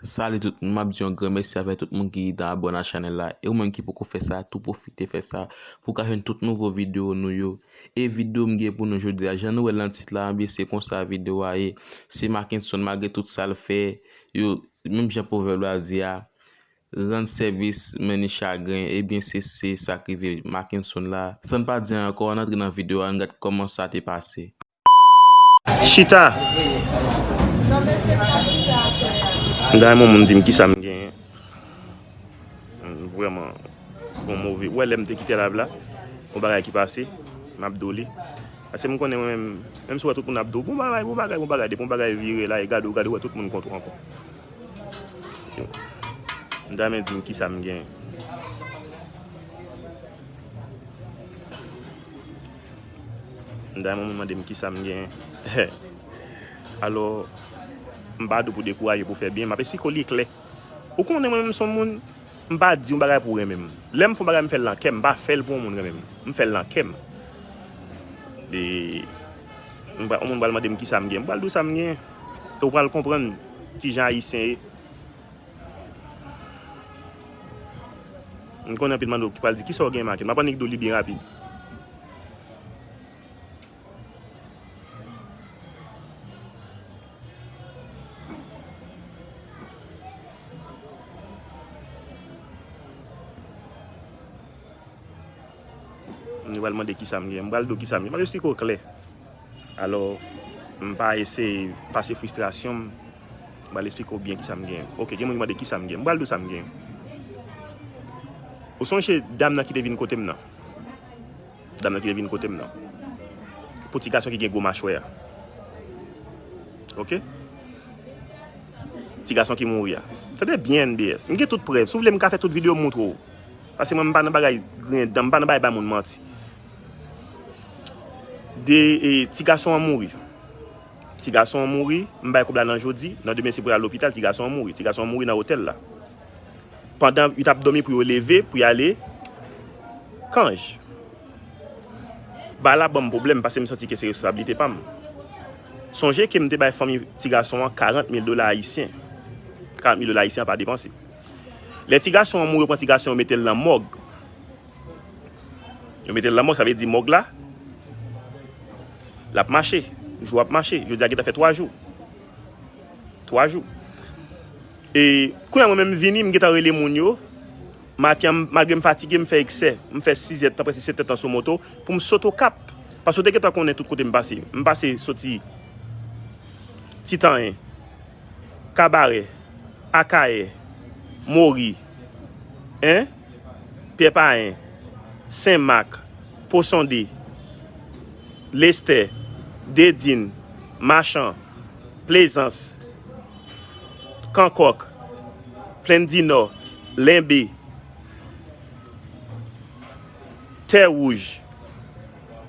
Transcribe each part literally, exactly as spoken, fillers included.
Salut tout moun, m ap di yon gran mèsi avèk tout moun ki ta abòne a chanèl la. E ou menm ki poko fè sa, tou pwofite fè sa pou w ka jwenn tout nouvo videyo nou yo. E videyo m gen pou nou jodi a, jan nou wè l nan tit la, ebyen se konsa videyo a ye. Se Mackenson, malgre tout sa l fè, yo, menm jan pwovèb la di a, rann sèvis, men ni chagren, ebyen se, se sa k rive Mackenson la. San n pa di anyen ankò, ann antre nan videyo a, ann gad kòman sa te pase. Chita. M ta renmen yon moun di m kisa m genyen. M vrèman fè yon move. Ou wè lè m te kite live la, yon bagay ki pase, m ap do li. Paske m konnen mwen menm, menm si w wè tout moun ap di w, bon bagay, bon bagay, bon bagay, depi yon bagay vire la, e gade w, gade w wè tout moun kont ou ankò. M ta renmen di m kisa m genyen. M ta renmen moun mande m kisa m genyen. Alò, m pa di w pou dekouraje, pou fè byen, m ap esplike w li klè. Ou konnen mwen menm se yon moun, m pa di yon bagay pou renmen m. Lè m fè yon bagay, m fè l nan kè m, m pa fè l pou yon moun renmen m. M fè l nan kè m. E, m pa, yon moun pral mande m kisa m genyen, m pral di w sa m genyen. E w pral konprann kijan Ayisyen ye. M konnen anpil mande w ki pral di, "Kisa w gen, Macken?" M ap annik di w li byen rapid. Yo pral mande kisa m gen. M pral di w kisa m gen. M ap esplike w klè. Alò, m pa eseye pase fristrasyon m. M pral esplike w byen kisa m gen. Oke, gen moun ki mande kisa m gen. M pral di w sa m gen. Ou sonje dam nan ki te vin kote m nan? Dam nan ki te vin kote m nan. Pou ti gason ki gen gwo machwè a. Oke? Ti gason ki mouri a. Tande byen, N B S. M gen tout prèv. Si w vle, m ka fè tout videyo m montre w. Paske mwen, m pa nan bagay griyen dan, m pa nan bagay bay moun manti. De, e, ti gason an mouri. Ti gason an mouri, m bay kòb la nan jodi, nan demen se pou l al lopital, ti gason an mouri. Ti gason an mouri nan otèl la. Pandan yo t ap dòmi pou yo leve, pou y ale Kanj. Bagay la ban m pwoblèm, paske m santi ke se responsablite pa m. Sonje ke m te bay fanmi ti gason an karant mil dola ayisyen. Karant mil dola ayisyen an pa depanse. Lè ti gason an mouri, yo pran ti gason an, yo mete l nan mòg. Yo mete l nan mòg, sa vle di mòg la, l ap mache. Jou ap mache. Jodi a gentan fè twa jou. Twa jou. E kounye a mwen menm m vini, m gentan rele moun yo. Maten an, malgre m fatige, m fè eksè. M fè sis èdtan, prèske sèt èdtan sou moto pou m sot Okap. Paske w te gentan konnen tout kote m pase. M pase soti Titanyen, Kabarè, Akayè, Mori, en, Pyè Payen, Sen Mak, Posonde, Lestè, Dedin, Machan, Plezans, Kankòk, Plenn di Nò, Lenbe, Tè Wouj.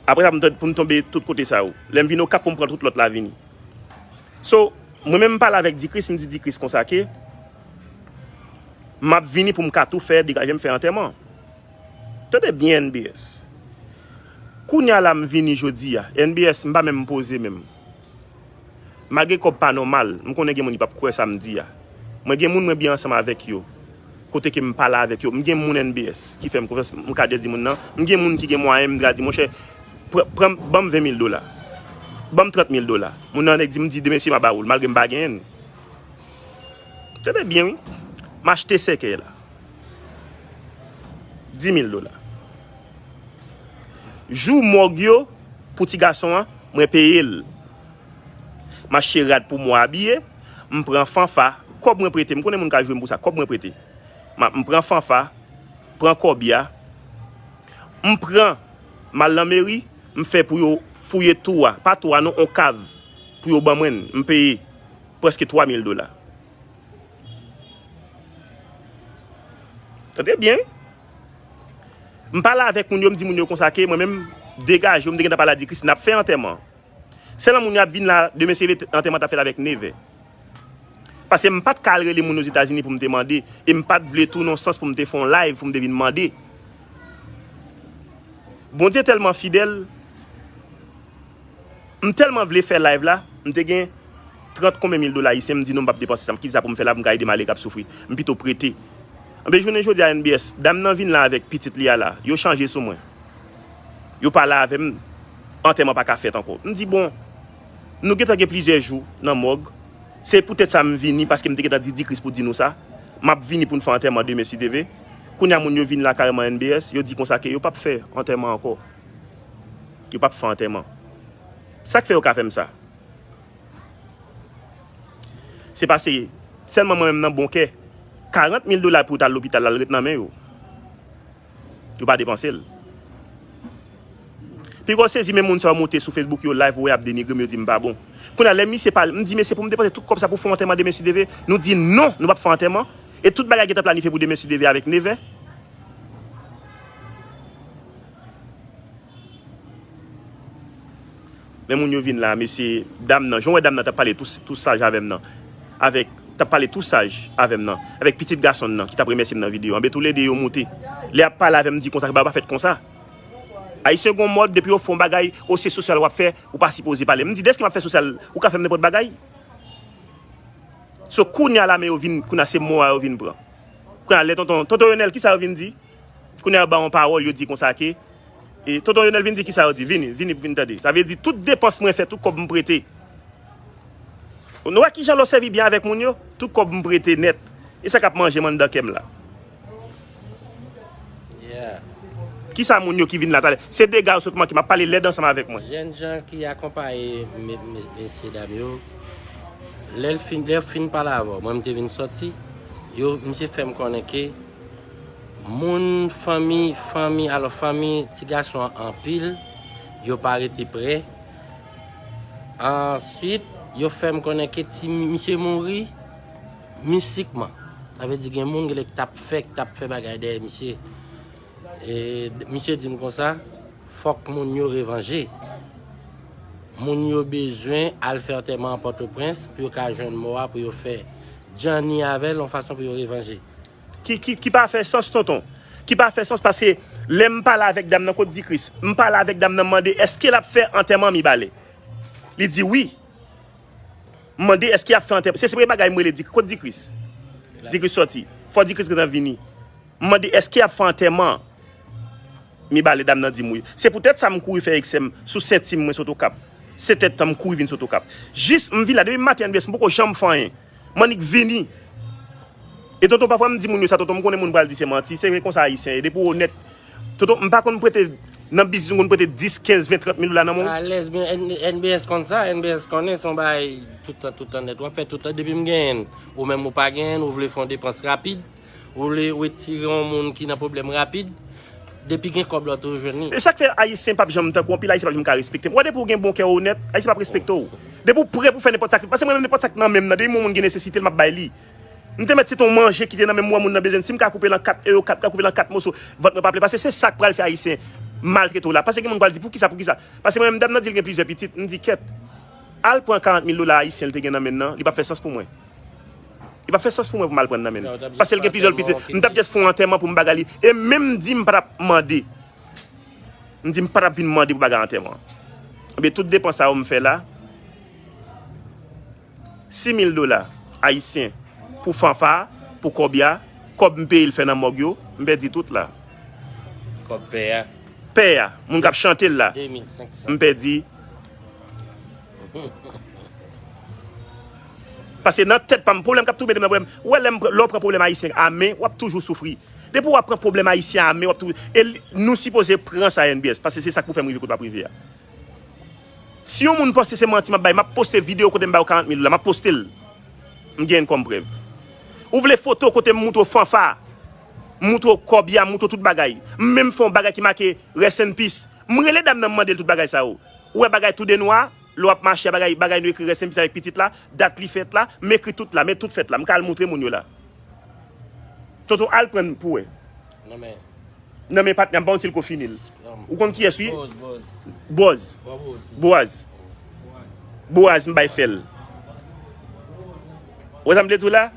Apre sa, pou m t-, pou m tonbe tout kote sa yo. Lè m vin Okap pou m pran tout lòt la vini. So, mwen menm m pale avèk Dikris, m di Dikris konsa ke m ap vini pou m ka tou fè, degaje m fè antèman. Tande byen, N B S. Kounye a la m vini jodi a, N B S, m pa menm poze menm. Malgre kòb pa nòmal, m konnen gen moun ki p ap kwè sa m di a. Mwen gen moun mwen byen ansanm avèk yo. Kote ke m pale avèk yo, m gen moun N B S ki fè m konfyans, m ka di moun nan. M gen moun ki gen mwayen, m ka di, monchè, pran, pran, ban m ven mil dola. Ban m trant mil dola. Moun nan nèk di m, di, demen si m a ba ou l, malgre m pa genyen l. Tande byen, wi. M achte sèkèy la. Dis mil dola. Jou mòg yo, pou ti gason an, mwen peye l. M achte rad pou mwen abiye, m pran Fanfa, kòb mwen prete, m konnen moun ka jwe m pou sa, kòb mwen prete. M a, m pran Fanfa, pran kòb ya, m pran, m al nan meri, m fè pou yo fouye twou a, pa twou a non, on kav, pou yo ban mwen l, m peye prèske twa mil dola. Tande byen, wi. M pale avèk moun yo, m di moun yo konsa ke mwen menm, degaje w, m te gentan pale a Dikris, n ap fè antèman. Sèlman moun yo ap vin la, demen se antèman t ap fèt avèk nevè. Paske m pa t ka al rele moun Ozetazini pou m te mande, e m pa t vle tou nan sans pou m te fè yon live pou m te vin mande. Bondye tèlman fidèl, m tèlman vle fè live la, m te gen trant konbyen mil dola ayisyen, m di non, m p ap depanse sa, m kite sa pou m fè la, pou m ka ede malere k ap soufri. M pito prete. Anben, jounen jodi a, N B S, dam nan vin la avèk pitit li a la, yo chanje sou mwen. Yo pale avè m, antèman pa ka fèt ankò. M di, bon, nou gentan gen plizyè jou nan mòg, se poutèt sa m vini, paske m te gentan di Dikris pou di nou sa, m ap vini pou n fè antèman demen si Dye vle. Kounye a, moun yo vin la kareman N B S, yo di konsa ke yo p ap fè antèman ankò. Yo p ap fè antèman. Sa k fè yo ka fè m sa? Se paske sèlman mwen menm nan bon kè, karant mil dola pou w t al lopital la, l ret nan men yo. Yo pa depanse l. Pi gwo sezi, men moun sa yo moute sou Facebook, yo live, ou wè y ap denigre m, yo di m pa bon. Kounye a, lè misye pale, m di, mesye, pou m depanse tout kòb sa pou fè yon antèman demen si Dye vle? Nou di non, nou p ap fè antèman. E tout bagay gentan planifye pou demen si Dye vle avèk nevè. Men moun yo vin la, mesye, dam nan, jan w wè dam nan t ap pale tou, tou saj avè m nan, avèk, t ap pale tou saj avè m nan, avèk pitit gason l nan, ki t ap remèsye m nan videyo, anben toulede yo moute. Lè y ap pale avè m, di konsa, bagay pa fèt konsa. Ayisyen gon mòd, depi yo fè yon bagay, o se sosyal w ap fè, ou pa sipoze pale. M di, dèske m ap fè sosyal, ou ka fè m nenpòt bagay. So, kounye a la, men yo vin, kounye a se mò a yo vin pran. Kounye a, lè tonton, tonton Yonèl, kisa yo vin di? Kounye a, yo ba yon pawòl, yo di konsa ke, e, tonton Yonèl vin di kisa yo di? Vini, vini pou vin tande. Sa vle di, tout depans mwen fè, tout kòb m prete. Nou wè kijan lè w sèvi byen avèk moun yo? Tout kòb m prete nèt. E sa k ap manje m anndan kè m la. Yeah. Kisa moun yo ki vin la talè? Se dega yo sot manke. M ap pale lèd ansanm avèk mwen. Jèn jan ki akonpaye me-, me-, mesye dam yo, lè l fin, lè yo fin pale avè w, mwen m te vin sòti, yo, misye fè m konnen ke moun, fanmi, fanmi, alò fanmi ti gason an anpil, yo pa rete prè. Answit, yo fè m konnen ke ti misye mouri mistikman. Sa vle di gen moun genlè ki t ap fè, ki t ap fè bagay dèyè misye. E misye di m konsa, fòk moun yo revanje. Moun yo bezwen al fè antèman an Pòtoprens pou yo ka jwenn mò a, pou yo fè djanni avè l, yon fason pou yo revanje. Ki, ki, ki pa fè sans, tonton. Ki pa fè sans, paske lè m pale avèk dam nan, kot Dikris, m pale avèk dam nan, m mande èske l ap fè antèman Mibalè. Li di wi. M mande èske y ap fè antèman. Se, se premye bagay m rele Dikris. Kot Dikris? Dikris sòti. Fò Dikris gentan vini. M mande èske y ap fè antèman Mibalè, dam nan di m wi. Se poutèt sa m kouri fè eksè m sou senti m, mwen sot Okap. Sèt è tan m kouri vin sot Okap. Jis m vin la, depi maten N B S, m poko janm fè anyen. M annik vini. E tonton, pafwa m di moun yo sa, tonton, m konnen moun pral di se manti, se vre konsa Ayisyen ye, depi w onèt. Tonton, m pa konn prete, nan biznis nou konn prete dis, kenz, ven, trant mil dola nan men w. Alèz, men N-, N B S konn sa, N B S konnen se yon bagay tout tan, tout tan nèt. W ap fè tout tan, depi m genyen l, ou menm ou pa genyen l, ou vle fè yon depans rapid, ou vle retire yon moun ki nan pwoblèm rapid, depi gen kòb la, w toujou jwenn li. E sa k fè Ayisyen p ap janm, tankou anpil Ayisyen p ap janm ka respekte m. W wè depi w gen bon kè, w onèt, Ayisyen p ap respekte w. Depi w prè pou fè nenpòt sakrifis, paske mwen menm nenpòt sa k nan men m nan, depi m wè yon moun gen nesesite l, m ap bay li. M te mèt se t on manje ki te nan men m, m wè moun nan bezwen l, si m ka koupe l an kat eyo, kat, m ka koupe l an kat moso, vant mwen pa ple, paske se sa k pral fè Ayisyen maltrete w la. Paske gen moun k pral di, poukisa, poukisa? Paske mwen menm, dam nan di l gen plizyè pitit, m di, kèt, al pran karant mil dola ayisyen l te gen nan men l nan, li p ap fè sans pou mwen. Li p ap fè sans pou mwen pou m al pran nan men l. Paske l gen plizyè pitit, m t ap just fè yon antèman pou m bagay li. E menm m di m pa t ap mande. M di m pa t ap vin mande pou bagay antèman. Ebyen, tout depans sa yo m fè la, sis mil dola ayisyen pou fanfa, pou kòbya, kòb m peye l fè nan mòg yo, m pèdi tout la. Kòb pè a. Pè a, moun k ap chante l la. De mil senk san. M pèdi. Paske nan tèt pa m, pwoblèm k ap toube nan pwoblèm. Ou wè lè m pran, lè w pran pwoblèm ayisyen a men, w ap toujou soufri. Depi w ap pran pwoblèm ayisyen a men, w ap toujou. E l-, nou sipoze pran sa N B S, paske se sa k pou fè m rive kote m ap rive a. Si yon moun panse se manti m ap bay, m ap poste videyo kote m ba yo karant mil dola, m ap poste l. M gen kòm prèv. Ou vle foto kote m moutre w fanfa, m moutre w kòbya, m moutre w tout bagay. M menm fè yon bagay ki make rest in peace. M rele dam nan, m mande l tout bagay sa yo. Ou wè bagay tou de nwa, lè w ap mache a, bagay, bagay nou ekri rest in peace avèk pitit la, dat li fèt la, m ekri tout la, men tout fèt la. M ka al moutre moun yo la. Tonton, al pran pou wè. Non, men Nan men patnè m, pa yon ti l ko fini l. Ou konn kiyès, wi? Bòz, Bòz. Bòz. Bòz. Bòz. Bòz, m bay fè l. Ou wè sa m vle di w la?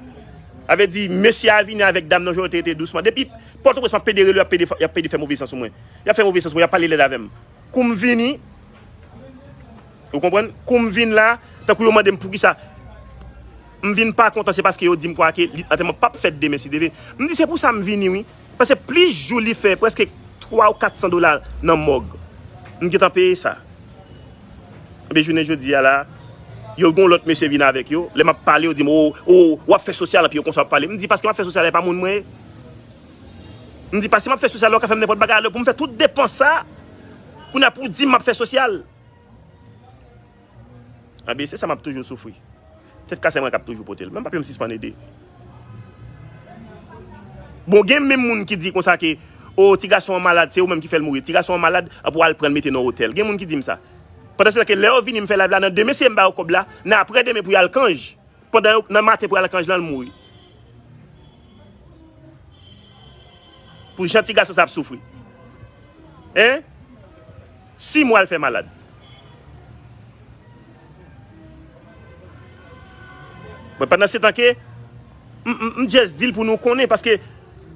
Sa vle di, mesye a vini avèk dam nan, jan yo te rete dousman. Depi Pòtoprens, m ap pede rele yo, y ap pede, y ap pede fè move san sou mwen. Y ap fè move san sou mwen, y ap pale lèd avè m. Kou m vini, ou konprann? Kou m vin la, tankou yo mande m poukisa. M vin pa kontan, se paske yo di m kwa ke li, antèman p ap fèt demen si Dye vle. M di se pou sa m vini wi. Paske plis jou li fè prèske twa ou kat san dola nan mòg. M gentan peye sa. Ebyen jounen jodi a la, yo gon lòt mesye vin avèk yo. Lè m ap pale, yo di m, "O, o, w ap fè sosyal, anpi yo konsa w ap pale." M di, "Paske m ap fè sosyal, e pa moun mwen ye." M di, "Paske m ap fè sosyal, w ka fè m nenpòt bagay, alò pou m fè tout depans sa, kounye a pou w di m m ap fè sosyal." Ebyen, se sa m ap toujou soufri. Tèt kase mwen k ap toujou pote l. Menm pa p yo m sispann ede. Bon, gen menm moun ki di konsa ke, "O, ti gason an malad, se ou menm ki fè l mouri. Ti gason an malad, an pou al pran l mete nan otèl." Gen moun ki di m sa. Pandan se tan ke lè yo vini m fè live la, nan demen se m ba yo kòb la, nan aprè demen pou y al kanj. Pandan yo, nan maten pou y al kanj lan, l mouri. Pou jan ti gason sa ap soufri. Hein? Sis mwa l fè malad. Mwen pandan se tan ke, m, m, m just di l pou nou konnen, paske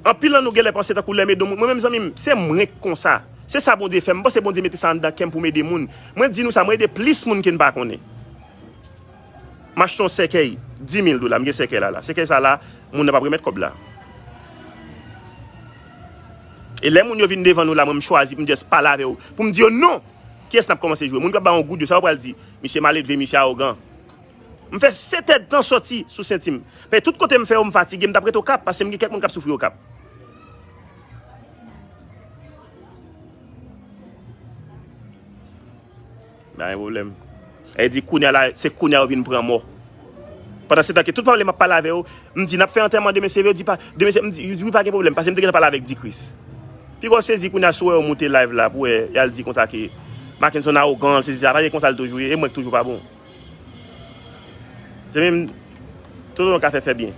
anpil nan nou genlè panse tankou lè m ede moun. Mwen menm zanmi m, se mwen k konsa. Se sa Bondye fè m. M panse Bondye mete sa anndan kè m pou m ede moun. Mwen di nou sa, mwen ede plis moun ke n pa konnen. M achte yon sèkèy, di mil dola, m gen sèkèy la la. Sèkèy sa la, moun nan p ap remèt kòb la. E lè moun yo vin devan nou la, mwen m chwazi pou m just pale avè yo. Pou m di yo non, kiyès n ap kòmanse jwe? Moun k ap ba yon goud yo, sa yo pral di? Misye maledve, misye awogan. M fè sèt èdtan sòti sou senti m. Paske tout kote m fè yo, m fatige, m t ap rete Okap, paske m gen kèk moun k ap soufri Okap. Pa gen pwoblèm. E di kounye a la, se kounye a yo vin pran mò. Pandan se tan ke tout pale m ap pale avè yo, m di n ap fè antèman demen si Dye vle, yo di pa, demen se, m di, yo di wi pa gen pwoblèm, paske m te gentan pale avèk Dikris. Piga w sezi kounye a si w wè yo moute live la pou wè, y al di konsa ke Mackenson awogan, sezi sa, pa gen konsa l toujou ye, e mwen k toujou pa bon. Se menm, tout moun ka fè fè byen.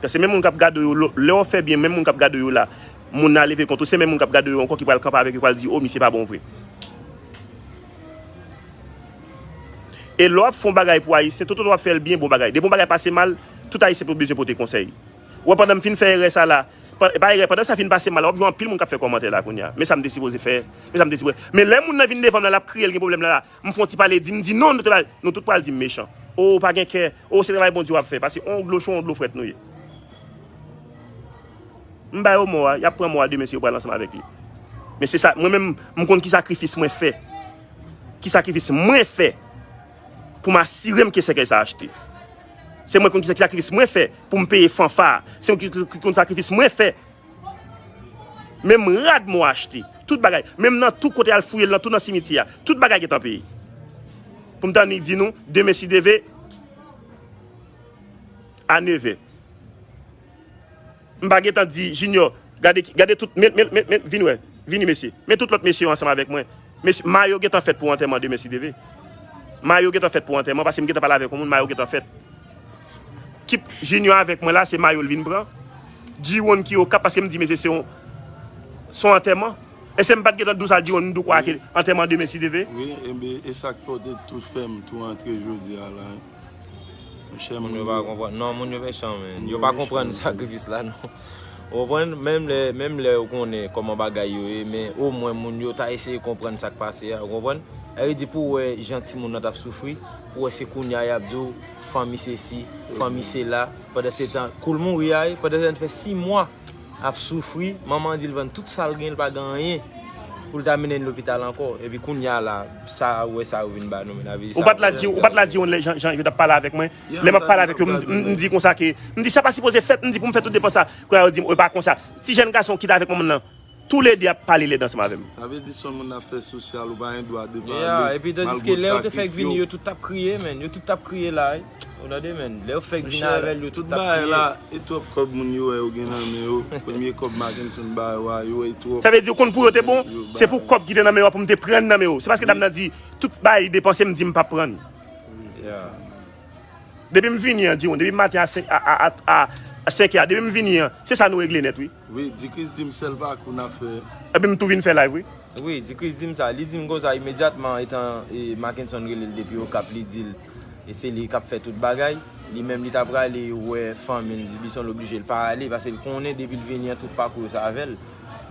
Paske menm moun k ap gade yo, lè w fè byen, menm moun k ap gade yo la, moun nan leve kont ou, se menm moun k ap gade yo ankò ki pral kanpe avèk yo, pral di, "O, misye pa bon vre." E lè w ap fè yon bagay pou Ayisyen, tout w ap fè l byen, bon bagay. Depi yon bagay pase mal, tout Ayisyen pou bezwen pote konsèy. Ou wè, pandan m fin fè erè sa la, pa, pa erè, pandan sa fin pase mal, w ap jwenn anpil moun k ap fè kòmantè la kounye a. Men sa m te sipoze fè, men sa m te sipoze. Men lè moun nan vin devan m la, l ap kriye, l gen pwoblèm la, la, m fè yon ti pale, di m, di non, nou te pale, nou tout pral di m mechan. O, pa gen kè, o, se travay Bondye w ap fè, paske on dlo cho, on dlo frèt nou ye. M ba yo mò a, y ap pran mò a demen si yo pral ansanm avèk li. Men se sa, mwen menm, m konn ki sakrifis mwen fè. Ki sakrifis mwen fè pou m asire m ke sèkèy sa achte. Se mwen konn ki sakrifis mwen fè pou m peye fanfa. Se mwen ki, ki, ki konn sakrifis mwen fè. Menm rad mwen achte. Tout bagay. Menm nan tou kote al fouye l nan tou nan simityè a. Tout bagay gentan peye. Pou m t annik di nou, demen si Dye vle, a nevè. M pa gentan di, Junior, gade, gade tout, men, men, men, men, vin wè, vini mesye. Men tout lòt mesye yo ansanm avèk mwen. Mesye, mayo gentan fèt pou antèman demen si Dye vle. Mayo gentan fèt pou antèman, paske m gentan pale avèk yon moun, mayo gentan fèt. Kip Junior avèk mwen la, se mayo l vin pran. Jiwon ki Okap, paske m di, mesye, se yon, se yon antèman. E se m pa t gentan di w sa, Jiwon, m di w kwa ke antèman demen si Dye vle. Wi, enben, e sa k fè w te tou fè m tou antre jodi a la. Monchè, moun yo pa konprann. Non, moun yo mechan, men. Yo pa konprann sakrifis la, non. Ou konprann? Menm lè, menm lè yo konnen kòman bagay yo ye, men omwen moun yo ta eseye konprann sa k pase a, ou konprann? Sa vle di pou w wè jan timoun nan t ap soufri, pou w wè se kounye a y ap di w, fanmi sesi, fanmi sela, pandan se tan, kou l mouri a, wi, pandan se tan fè sis mwa ap soufri, manman an di l vann tout sa l gen, l pa gen anyen pou l ta mennen l lopital ankò. Epi kounye a la, sa, ou wè sa yo vin ba nou, men, sa vle di sa. Ou pa t la di, ou pa t la di yon lè jan, jan yo t ap pale avèk mwen. Lè m ap pale avèk yo, m, m, m di konsa ke, m di sa pa sipoze fèt, m di pou m fè tout depans sa. Kounye a yo di m, e pa konsa. Ti jèn gason ki t avèk manman nan, toulede ap pale lèd ansanm avè m. Sa vle di se yon moun ap fè sosyal, ou pa gen dwa de pale. Yeah, epi tandiske lè yo te fèk vini, yo tout t ap kriye, men. Yo tout t ap kriye la, wi. Ou tande, men. Lè yo fèk vini avè l, yo tout t ap kriye. Tout bagay la, e twòp kòb moun yo wè yo gen nan men yo. Premye kòb Mackenson ba yo a, yo wè e twòp. Sa vle di, ou konn pou yo te bon, se pou kòb ki te nan men yo a pou m te pran nan men yo. Se paske dam nan di, tout bagay li depanse, m di m p ap pran. Yeah. Depi m vini an, Jiwon, depi maten a senk, a, a, a, a, a senk è a, depi m vini an, se sa nou regle nèt, wi. Wi, Dikris di m sèl pakou n ap fè. Epi m tou vin fè live, wi. Wi, Dikris di m sa. Li di m konsa imedyatman, etan, e, Mackenson rele l depi Okap, li di l, e se li k ap fè tout bagay. Li menm, li ta prale wè fanmi l, Dibison, l oblije l pa ale, paske l konnen depi l vini an, tout pakou yo se avè l.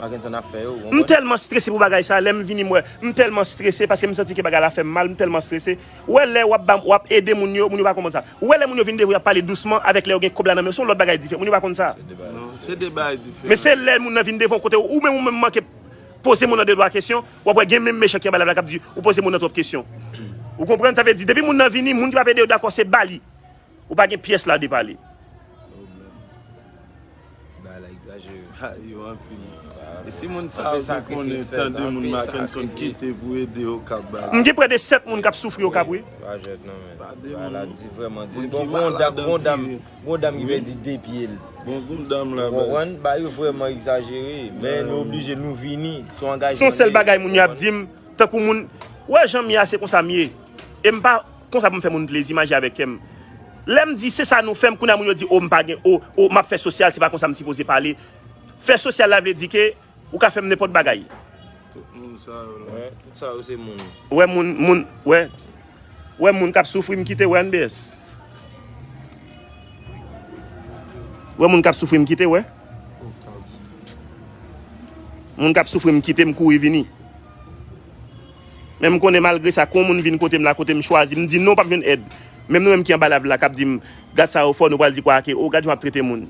Mackenson ap fè yo, ou konprann? M tèlman strese pou bagay sa, lè m vini m wè, m tèlman strese paske m santi ke bagay la fè m mal, m tèlman strese. Ou wè lè w ap ba, w ap ede moun yo, moun yo pa konprann sa. Ou wè lè moun yo vin devan y ap pale dousman avèk lè yo gen kòb la nan men yo, se yon lòt bagay diferan, moun yo pa konn sa. Se de bagay diferan. Men se lè moun nan vin devan w kote w, ou menm ou menm manke poze moun nan de twa kesyon, w ap wè gen menm mechan ki anba lave la k ap di ou poze moun nan twòp kesyon. Ou konprann? Sa vle di depi moun nan vini, moun ki p ap ede yo dakò se ba li. Ou pa gen pyès la de pale. Bagay la egzajere. Ha, yo anpil. E si moun sa yo te konnen tande moun Mackenson kite pou ede Okap bagay. M gen prè de sèt moun k ap soufri Okap, wi. Pa jwèt non, men. Pa de moun. Bagay la di vrèman di. Bon, gon dam, gon dam, gon dam ki pèdi de pye l. Bon, gon dam la, baz. Ou konprann? Bagay yo vrèman egzajere. Men nou oblije, nou vini. Se yon angajman. Se yon sèl bagay moun yo ap di m, tankou moun, ou wè jan m ye a, se konsa m ye. E m pa konsa pou m fè moun plezi, m aji avèk kè m. Lè m di se sa nou fè m, kounye a moun yo di, o, m pa gen, o, o, m ap fè sosyal, se pa konsa m sipoze pale. Fè sosyal la vle di ke ou ka fè m nenpòt bagay. Tout moun sa yo la. Wè, tout sa yo se moun. Wè moun, moun, wè. Wè moun k ap soufri, m kite, wè N B S. Wè moun k ap soufri, m kite, wè. Moun k ap soufri, m kite, m kouri vini. Men m konnen malgre sa, kon moun vin kote m la, kote m chwazi, m di non, w p ap jwenn èd. Menm nou menm ki anba live la, k ap di m, gad sa yo fò, nou pral di kwa ke, o, gad jan w ap trete moun.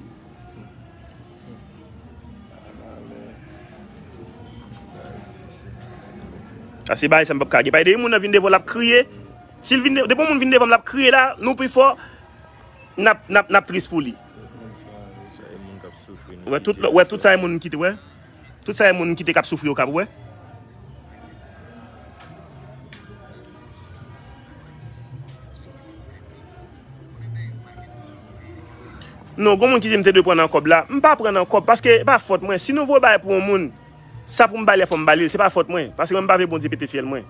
Sa se bagay sa m p ap ka gen. Paske depi moun nan vin devan w, l ap kriye. Si l vin, depi yon moun vin devan m, l ap kriye la, nou pi fò, n ap, n ap, n ap tris pou li. Wè tout, wè tout sa e moun m kite, wè. Tout sa e moun m kite k ap soufri Okap, wè. Non, gon moun ki di m te dwe pran nan kòb la. M pa pran nan kòb, paske e pa fòt mwen. Si nou voye bagay pou yon moun, sa pou m ba li a, fò m ba li l. Se pa fòt mwen, paske mwen m pa vle Bondye pete fyèl mwen.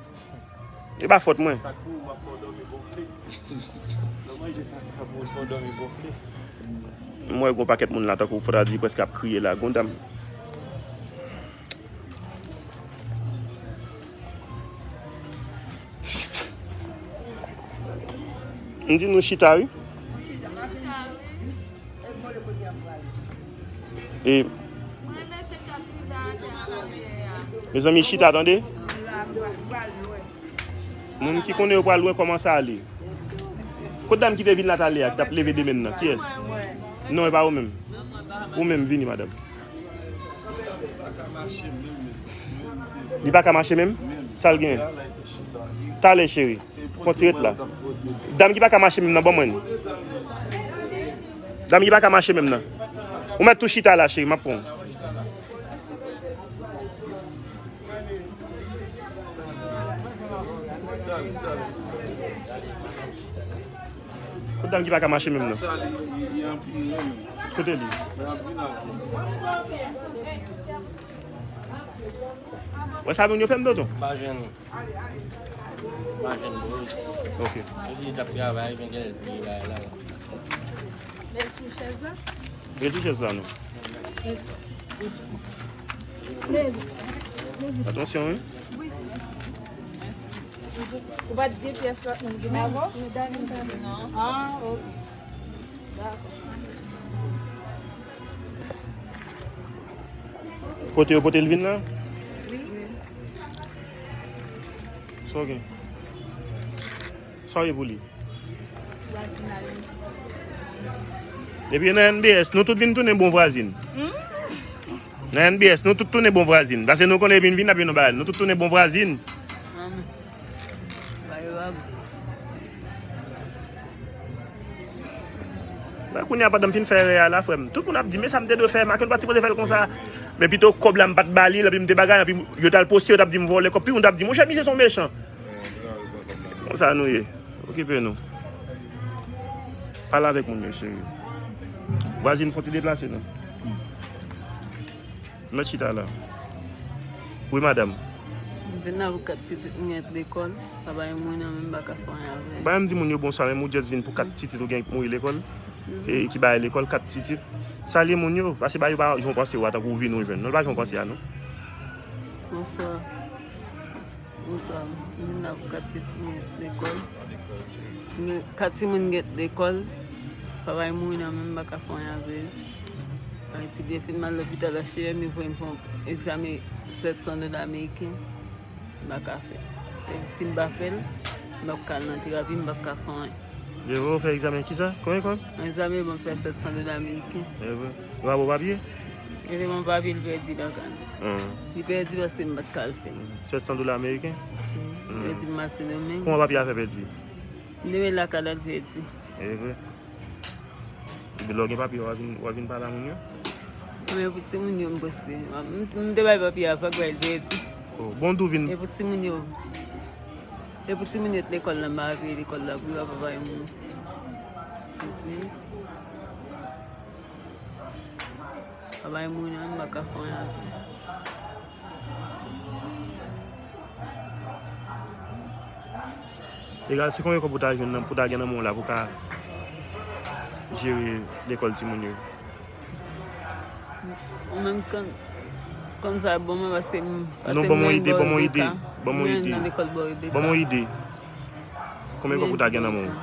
E pa fòt mwen. Sa k pou ou, m ap fè w dòmi gonfle. Nan manje sa k ap fè w dòmi gonfle. M wè gon pakèt moun la, tankou fò ta di prèske ap kriye la. Gon dam. M di nou chita, wi. E, mezanmi, chita, tande. Moun ki konnen yo pral lwen, kòmanse ale. Kot dam ki te vin la talè a, ki t ap leve de men nan? Kiyès? Non, e pa ou menm. Ou menm, vini, madanm. Li pa ka mache menm? Sa l gen? Talè, cheri. Fon ti ret la. Dam ki pa ka mache menm nan, ban mwen l. Dam ki pa ka mache menm nan. Ou mèt tou chita la, cheri, m ap pran w. Kot dam ki pa ka mache menm nan? Kote li? Wè sa moun yo fè m, tonton? Pa jwenn. Pa jwenn bro. Ok. Yo di li t ap travay, men gen lè l bliye bagay la. Rete sou chèz la? Rete sou chèz la, non. Leve. Leve. Atansyon, wi. Ou pa t gen pyès lòt moun ki nan? Non. Ah, ok. Dakò. Kote yo pote l vin la? Wi. Sa w gen? Sa w ye pou li? Vwazinaj. Depi nan N B S, nou tout vin tounen bon vwazin. Hmm? Nan N B S, nou tout tounen bon vwazin. Paske nou konnen vin, vin ap yon bagay. Nou tout tounen bon vwazin. Amen. Ba yo ap. Mwen kounye a pandan m fin fè erè a la, frè m, tout moun ap di, men sa m te dwe fè, Mackenson pa t sipoze fè l konsa. Men pito kòb la m pa t ba li l, epi m te bagay, epi yo t al poste, yo t ap di m vòlè kòb. Pi moun t ap di, monchè, misye se yon mechan. Konsa nou ye. Okipe nou. Pale avèk moun yo, cheri. Vwazin, fon ti deplase non. Mèt chita la. Wi, madanm. M vin la pou kat pitit m gen lekòl. Pa bay moun nan menm pa ka fè anyen avè l. Ou pa menm di moun yo bonswa, menm ou just vin pou kat pitit ou gen mouri lekòl. E ki bay lekòl, kat pitit. Salye moun yo, paske ba yo pa jan w panse w a, tankou ou vin ou jwenn. Non, l pa jan w panse a, non. Bonswa. Bonswa, m vin la pou kat pitit mwen lekòl. Men kat timoun gen lekòl, pa bay mouri nan menm pa ka fè anyen avè yo. Etidye fin m al lopital H E M, yo voye m fè yon egzamen sèt san dola ameriken. M pa ka fè. Epi si m pa fè l, m p ap ka al nan terapi, m p ap ka fè anyen. Yo voye w fè egzamen kisa? Konbyen kòb? Yon egzamen yo ban m fè sèt san dola ameriken. Yo pa ba w papye? Yo te ban m papye, li pèdi lakay mwen. Li pèdi paske m pa t ka al fè l. Sèt san dola ameriken? Wi. Yo di m al Sendomeng. Kòman papye a fè pèdi? M te met lakay la, li pèdi. E vre. Epi lè w gen papye, w a vin, w a vin pale a moun yo? Mwen, pou timoun yo, m prèske. M, m te bay papye a, fòk bay l pèdi. Oh, bon, tou vin. E pou timoun yo. E pou timoun yo t lekòl la, m pa peye lekòl la pou yo, pa bay moun. Prèske. Pa bay moun, m pa ka fè anyen avè l. Egal, se konbyen kòb ou ta jwenn nan, pou ta gen nan men w la, pou ka jere lekòl timoun yo? Ou menm, kon, kon sa bon mwen, paske m, paske non, ban m yon ide, ban m yon ide, ban m yon ide. Ban m yon ide. Konbyen kòb ou ta gen nan men w?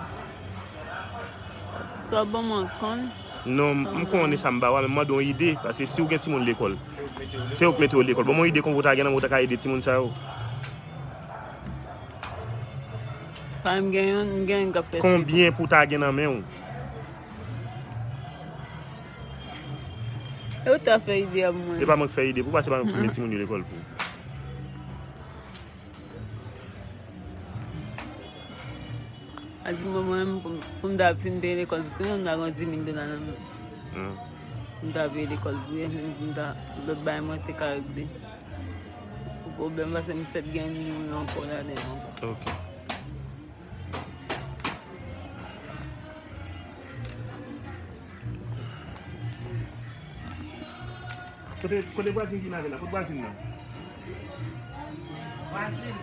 Sa w ban mwen konn? Non, m konnen sa m ba w a, men m mande w yon ide, paske si w gen timoun lekòl, se yo k mete yo lekòl. Ban m yon ide, konbyen ou ta gen nan men w, ou ta ka ede timoun sa yo? Pa m gen youn, m gen youn k ap fè sèt an. Konbyen pou w ta gen nan men w? E ou ta fè ide a pou mwen? E pa mwen k fè ide pou w, paske pa mwen k mete timoun yo lekòl pou ou. A di mwen, mwen menm, pou m, pou m ta fin peye lekòl pou timoun, m ta gen yon dis mil dola nan men m. Hmm. Pou m ta peye lekòl pou yo, epi pou m ta, lòt bagay mwen te ka regle. Pou pwoblèm, paske m fèk gen yon milyon ankò ladan ankò. Ok. Kote, kote vwazin ki lave la? Kote vwazin nan? Vwazin.